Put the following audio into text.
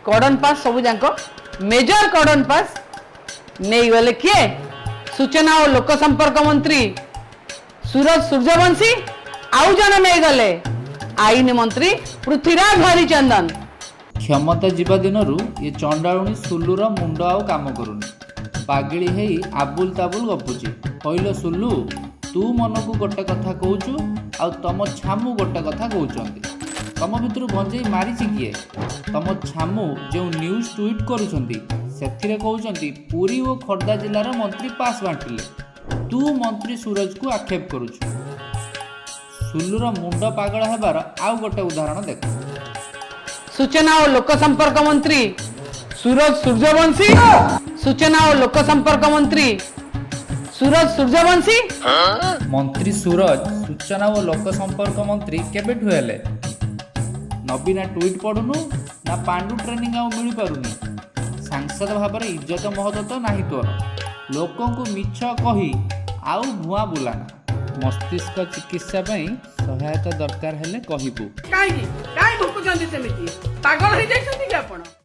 Cordon pass ସବୁ ଯାକ, major cordon pass ନେଇଗଲେ କିଏ? ସୂଚନା ଓ ଲୋକ ସମ୍ପର୍କ ମନ୍ତ୍ରୀ ସୁରଜ ସୂର୍ଯ୍ୟବଂଶୀ, ଆଉ ଜଣେ ନେଇଗଲେ ଆଇନ ମନ୍ତ୍ରୀ ପୃଥ୍ୱୀରାଜ ହରିଚନ୍ଦନ। କ୍ଷମତା ଯିବା ଦିନରୁ ଏ ଚଣ୍ଡାଳୁଣୀ ସୁଲୁର ମୁଣ୍ଡ ଆଉ କାମ କରୁନି। ପାଗିଳି ହେଇ ଆବୁଲ ତାବୁଲ ଗପୁଛି। ହଇଲୋ ସୁଲୁ, ତୁ ମନକୁ ଗୋଟେ କଥା କହୁଛୁ ଆଉ ତମ ଛାମୁ ଗୋଟେ କଥା କହୁଛନ୍ତି। ତମ ଭିତରୁ ଗଞ୍ଜେଇ ମାରିଛି କିଏ? ତମ ଛାମୁ ଯେଉଁ ନ୍ୟୁଜ୍ ଟ୍ୱିଟ୍ କରୁଛନ୍ତି, ସେଥିରେ କହୁଛନ୍ତି ପୁରୀ ଓ ଖୋର୍ଦ୍ଧା ଜିଲ୍ଲାର ମନ୍ତ୍ରୀ ପାସ୍ ବାଣ୍ଟିଲେ। ତୁ ମନ୍ତ୍ରୀ ସୁରଜକୁ ଆକ୍ଷେପ କରୁଛୁ। ସୁଲୁର ମୁଣ୍ଡ ପାଗଳ ହେବାର ଆଉ ଗୋଟେ ଉଦାହରଣ ଦେଖ। ସୂଚନା ଓ ଲୋକ ସମ୍ପର୍କ ମନ୍ତ୍ରୀ ସୁରଜ ସୂର୍ଯ୍ୟବଂଶୀ, ସୂଚନା ଓ ଲୋକ ସମ୍ପର୍କ ମନ୍ତ୍ରୀ ସୁରଜ ସୂର୍ଯ୍ୟବଂଶୀ। ମନ୍ତ୍ରୀ ସୁରଜ ସୂଚନା ଓ ଲୋକ ସମ୍ପର୍କ ମନ୍ତ୍ରୀ କେବେଠୁ ହେଲେ? ନବୀନା ଟ୍ୱିଟ୍ ପଢ଼ୁନୁ ନା ପାଣ୍ଡୁ ଟ୍ରେନିଂ ଆଉ ମିଳିପାରୁନି? ସାଂସଦ ଭାବରେ ଇଜ୍ଜତ ମହତ ତ ନାହିଁ ତୋର। ଲୋକଙ୍କୁ ମିଛ କହି ଆଉ ଭୁଆଁ ବୁଲାନା। ମସ୍ତିଷ୍କ ଚିକିତ୍ସା ପାଇଁ ସହାୟତା ଦରକାର ହେଲେ କହିବୁ। କାହିଁକି କାହିଁ ଭୁକୁଛନ୍ତି ସେମିତି? ପାଗଳ ହେଇଯାଇଛନ୍ତି କି ଆପଣ?